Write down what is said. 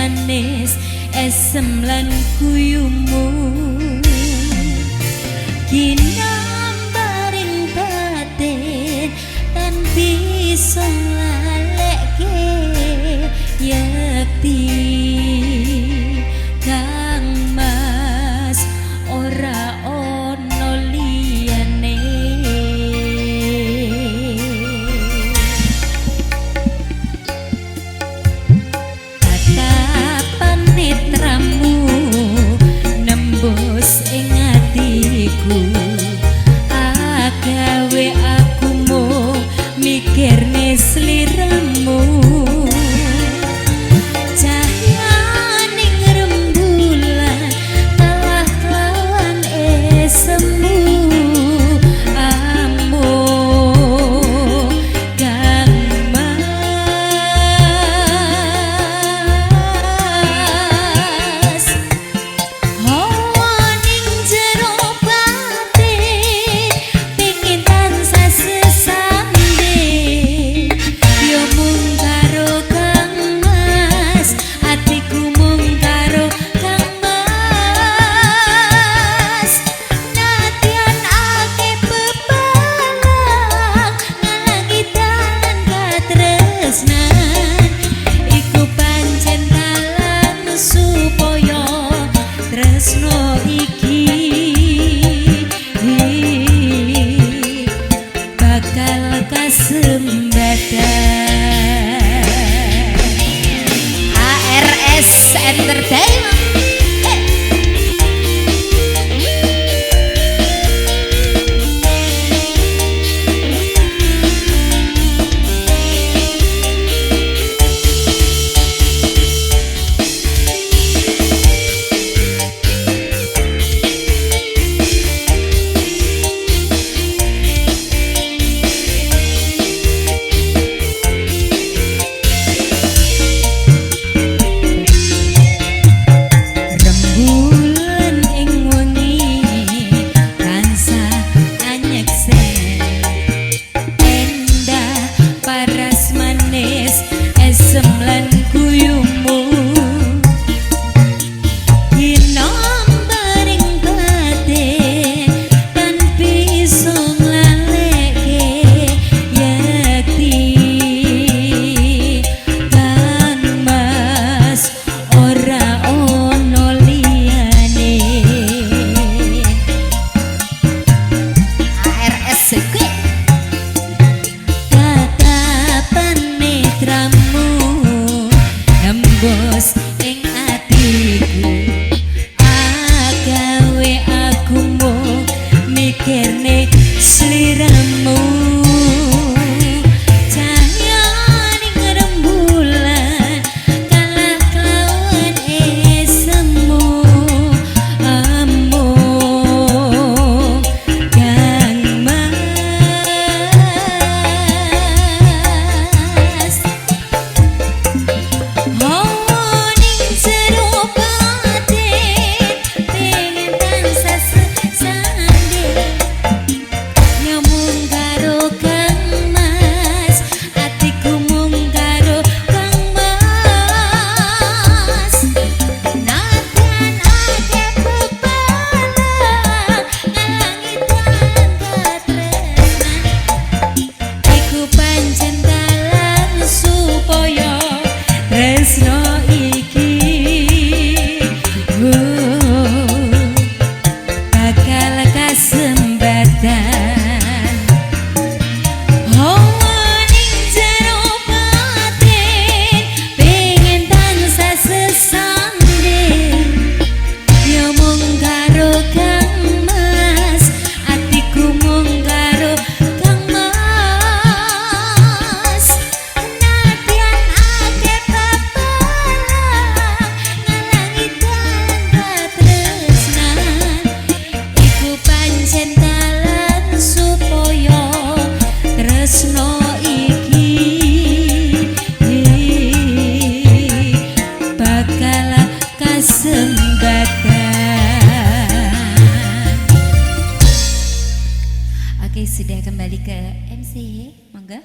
manis esem lan guyumu. Kinambaring batin tan bisa nglaleke yekti Kang Mas ora ono liyane. Tatapan netramu nembus ing atiku, agawe aku mung mikirne sliramu. Cahyaning rembulan kalah kelawan esemu amung Kang Mas. Hawa ning jero batin pengin tansah sesanding, yo mung karo Kang Mas, atiku mung karo Kang Mas. Nadyan akeh pepalang ngalangi dalan katresnan, iku pancen dalan supaya tresno iki bakal kasembatan. ARS Entertainment. Hey. Rembulan ing wengi tansah anyeksen, endah paras manis esem lan guyumu. Kinambaring batin tan bisa nglaleke yekti Kang Mas ora ono liyane. ARS kuwi. Tatapan netramu nembus ing atiku, agawe aku mung mikirne sliramu. Cahyaning rembulan kalah kelawan esemu amung Kang Mas. Hawa ning jero batin pengen tansah sesanding, ya mung karo Kang Mas, atiku mung karo Kang Mas. Nadyan akeh pepalang ngalangi dalan katresnan, iku pancen dalan supaya tresno iki bakal kasembatan. Hawa ning jero batin pengen tansah sesanding, ya mung karo Kang Mas, atiku mung karo Kang Mas. Nadyan akeh pepalang ngalangi dalan katresnan, iku pancen dalan supaya tresno iki bakal kasembatan. Oke, sudah kembali ke MC, monggo.